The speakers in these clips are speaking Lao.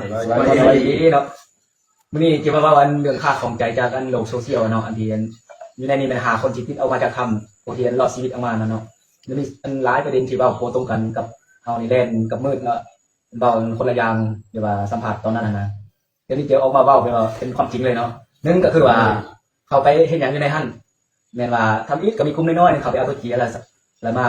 ສະບາຍດີເນາະ. ມື້ນີ້ຈະມາເວົ້າອັນເລື່ອງຄາຂອງໃຈຈາກອັນໂລກໂຊຊຽວເນາະ ອັນທີ່ອັນຢູ່ໃນນີ້ແມ່ນຫ້າຄົນທີ່ຕິດອອກມາຈາກຖ້ຳ ຜູ້ທີ່ອັນລອດຊີວິດອອກມານັ້ນເນາະ. ແລ້ວມີອັນຫຼາຍປະເດັນທີ່ເວົ້າບໍ່ຕົງກັນກັບເຮົານີ້ ແລ່ນກັບມືດເນາະ ເວົ້າຄົນລະຢ່າງ ຫຼືວ່າສຳພາດຕອນນັ້ນຫັ້ນນະ. ດຽວນີ້ຈະອອກມາເວົ້າແບບວ່າເປັນຄວາມຈິງເລີຍເນາະ. ໜຶ່ງກໍຄືວ່າເຂົາໄປເຮັດຫຍັງຢູ່ໃນຫັ້ນ ແມ່ນວ່າທຳອິດກໍມີກຸ່ມນ້ອຍໆໜຶ່ງເຂົາໄປເອົາຕົວຈີນ ແລ້ວ ແລ້ວມາ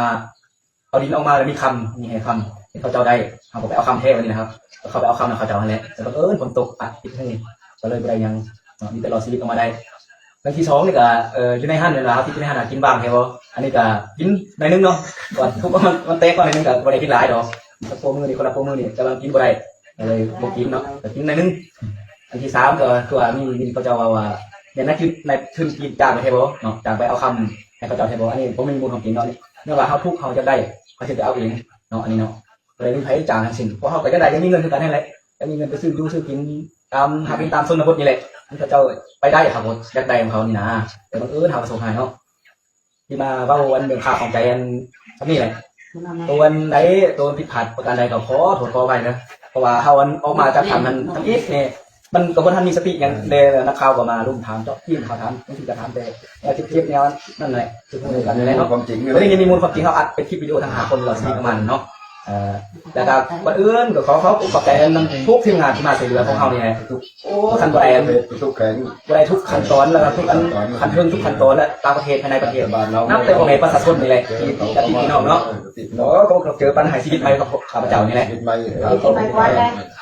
ເອົາດິນອອກມາ ແລ້ວມີຄຳ ມີໃຫ້ຄຳ ເຫັນເຂົາເຈົ້າໄດ້ ເຮົາກໍໄປເອົາຄຳແທ້ບັດນີ້ນະ. ເຮົາກໍເຂົ້າໄປເອົາຄຳນຳເຂົາເຈົ້າຫັ້ນແຫຼະ ແຕ່ບັງເອີນຝົນຕົກປະຕິດຫູ ກໍເລີຍບໍ່ໄດ້ຫຍັງເນາະ ມີແຕ່ລອດຊີວິດອອກມາໄດ້. ເລື່ອງທີສອງນີ້ກໍ ເອີ ຢູ່ໃນຫັ້ນແມ່ນວ່າເຮົາຕິດຢູ່ໃນຫັ້ນນະ ກິນບາງແທ້ບໍ່? ອັນນີ້ກໍກິນໜ້ອຍໜຶ່ງເນາະ ວ່າທຸກມັນ ມັນແຕກກ່ອນໜ້ອຍໜຶ່ງ ກໍບໍ່ໄດ້ກິນຫຼາຍດອກ ສັກໂປ້ມື້ນີ້ ຄົນລະໂປ້ມື້ນີ້ ແຕ່ວ່າກິນບໍ່ໄດ້ ກໍເລີຍບໍ່ກິນເນາະ ກໍກິນໜ້ອຍໜຶ່ງ. ອັນທີສາມກໍຄືວ່າມີ ມີເຂົາເຈົ້າເວົ້າວ່າ ແມ່ນນາຍທຶນ ນາຍທຶນຈີນຈ້າງໄປແທ້ບໍ່ເນາະ ຈ້າງໄປເອົາຄຳໃຫ້ເຂົາເຈົ້າແທ້ບໍ່? ອັນນີ້ບໍ່ມີມູນຄວາມຈິງເນາະ ເນື່ອງວ່າເຮົາທຸກເຮົາຢາກໄດ້ ເຮົາຊິໄປເອົາເອງເນາະ ອັນນີ້ເນາະ ບໍ່ໄດ້ມີໃຜຈ້າງທັງສິ້ນ ພວກເຮົາກໍຢາກໄດ້ ຢາກມີເງິນຄືກັນຫັ້ນແຫຼະ ຢາກມີເງິນໄປຊື້ຢູ່ຊື້ກິນຕາມ ຫາກິນຕາມຊົນນະບົດນີ້ແຫຼະ ອັນເຂົາເຈົ້າໄປໄດ້ ເຮົາກໍຢາກໄດ້ຂອງເຂົານີ້ນາ ແຕ່ບັງເອີນເຮົາປະສົບຮ້າຍເນາະ. ທີ່ມາເວົ້າອັນເລື່ອງຄາຂອງໃຈອັນສ່ຳນີ້ແຫຼະ ໂຕອັນໃດ ໂຕຜິດພາດປະການໃດກໍຂໍໂທດຂໍອະໄພເດີ ເພາະວ່າເຮົາອັນອອກມາຈາກຖ້ຳຫັ້ນທຳອິດນີ້ ມັນກໍບໍ່ທັນມີສະຕິຫຍັງເດ້ ນັກຂ່າວກໍມາລຸມຖາມ ເຈາະຈີ້ມເຂົາຖາມ ບາງທີກໍຖາມແຕ່ແນວເຈັບໆ ແນວນັ້ນແຫຼະ ຄືຮູ້ກັນແຫຼະເນາະ ຄວາມຈິງ ວັນນີ້ມີມູນຄວາມຈິງ ເຮົາອັດເປັນຄລິບວິດີໂອທັງຫ້າຄົນ ລອດຊີວິດປະມານເນາະ. ເອີ ແລ້ວກໍກ່ອນອື່ນກໍຂໍຂອບອົກຂອບໃຈນຳທຸກທີມງານທີ່ມາຊ່ວຍເຫຼືອພວກເຮົານີ້ແຫຼະ ໂອ້ ຄັນບໍ່ໄດ້ອັນ ທຸກແຂວງ ບໍ່ໄດ້ທຸກຂັ້ນຕອນ ແລ້ວກໍທຸກອັນ ຂັ້ນເທິງທຸກຂັ້ນຕອນ ແລະ ຕ່າງປະເທດ ພາຍໃນປະເທດ ນຳແຕ່ພໍ່ແມ່ປະຊາຊົນນີ້ແຫຼະ ທີ່ຕິດກັບພີ່ໆນ້ອງໆເນາະ ເອີ ກໍເຈີປັນໃຫ້ຊີວິດໃໝ່ກັບຂ້າພະເຈົ້ານີ້ແຫຼະ ຊີວິດໃໝ່ ເອີ ຊີວິດໃໝ່ກ່ອນເລີຍ.